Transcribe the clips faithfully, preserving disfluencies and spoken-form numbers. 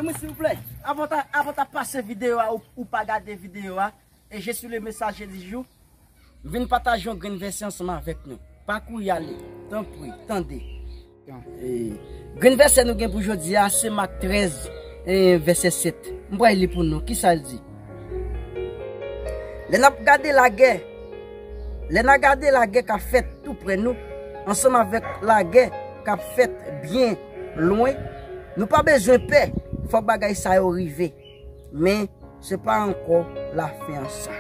Mwen, silvouplè, avan ta, avan ta pase videyo a, ou, ou pa gade videyo a, e je suis le messager du jour, m vin pataje yon grenn vèsè ansanm avèk nou. Pa kouri ale, tanpri, tande. E, grenn vèsè nou gen pou jodi a, se Mak trèz, e, vèsè sèt. M pral li pou nou. Kisa l di? Lè n ap gade lagè, lè n a gade lagè k ap fèt tou prè nou, ansanm avèk lagè k ap fèt byen lwen, nou pa bezwen pè, fòk bagay sa yo rive. Men, se pa ankò lafen an sa.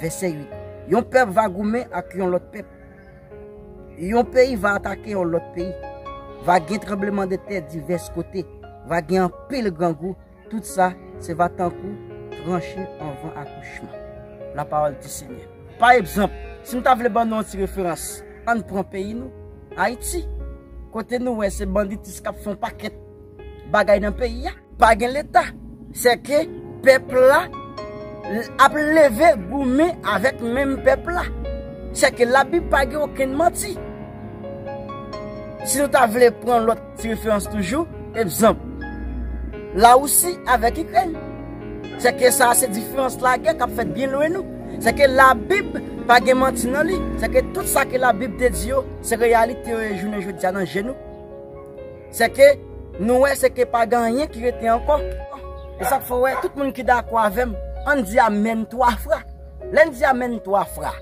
Vèsè uit. Yon pèp va goumen ak yon lòt pèp. Yon peyi va atake yon lòt peyi. Va gen tranblemanntè divès kote. Va gen anpil grangou. Tout sa, se va tankou tranche anvan akouchman. La parole du Seigneur. Pa egzanp, si m ta vle ban nou yon ti referans, ann pran peyi nou, Ayiti. Kote nou wè se banditis k ap fè yon pakèt bagay nan peyi a. Pa gen Leta. Sèke pèp la ap leve goumen avèk menm pèp la. Sèke Labib pa gen okenn manti. Si nou ta vle pran lòt ti referans toujou, egzanp, Lawousi avèk Ikrèn. Sèke sa a se diferans lagè k ap fèt byen lwen nou. Sèke Labib pa gen manti nan li. Sèke tout sa ke Labib te di yo, se reyalite yo ye jounen jodi a nan je nou. Sèke nou wè sèke pa gen anyen ki rete ankò. E sa k fè w wè tout moun ki dakò avè m, ann di amèn twa fwa. Lè n di amèn twa fwa,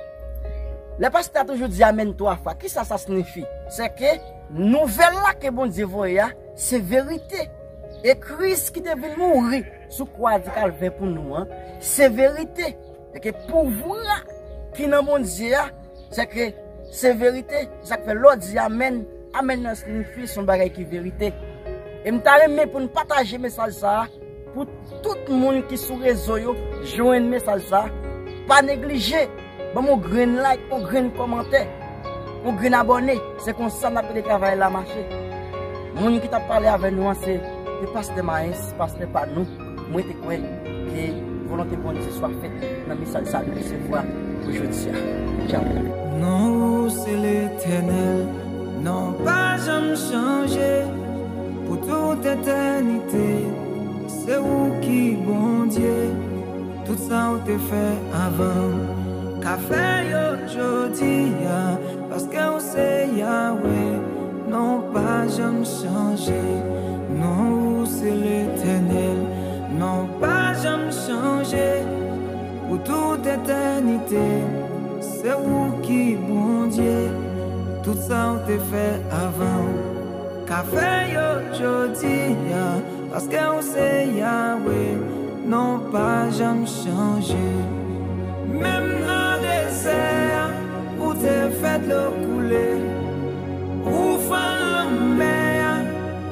lè pastè a toujou di amèn twa fwa, kisa sa siyifi? Sèke nouvèl la ke Bondye voye a, se verite. E Kris ki te vin mouri sou kwa di Kalvè pou nou an, se verite. Sèke pouvwa ki nan Bondye a, sèke se verite. Sa k fè lè w di amèn, amèn nan siyifi se yon bagay ki verite. E m ta renmen pou n pataje mesaj sa a pou tout moun ki sou rezo yo jwenn mesaj sa a. Pa neglije ban m yon grenn like, yon grenn kòmantè, yon grenn abòne. Se konsa n ap ede travay la mache. Moun ki t ap pale avè nou an se, se pastè Maes, pastè pa nou. Mwen te kwè ke volonte Bondye swa fèt nan mesaj sa nou resevwa pou jodi a. Tchaw. Non ou se Letènèl, non pa janm chanje. Pou tout etènite, se ou ki Bondye. Tout sa ou te fè avan, ka fè yo jodi a, paske ou se Yahweh, non pa janm chanje. Non ou se Letènèl, non pa janm chanje. Pou tout etènite, se ou ki Bondye. Tout sa ou te fè avan, ka fè yo jodi a, paske ou se Yahweh, non pa janm chanje. Menm nan dezè a, ou te fè dlo koule, ou fann lanmè a,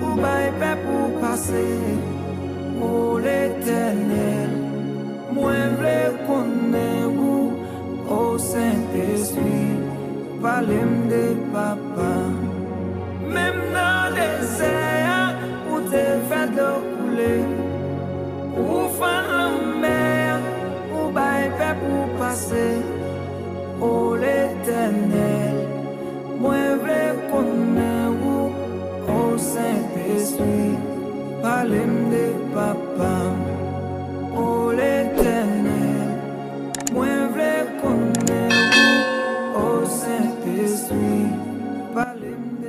ou bay pèp ou pase. O Letènèl, mwen vle konnen ou, o Sentespri, pale m de papa. Menm nan dezè a, ou te fè dlo koule, ou fann lanmè a, ou bay pèp ou pase. O Letènèl, mwen vle konnen ou, o Sentespri, pale m de papa. O Letènèl, mwen vle konnen ou, o Sentespri, pale m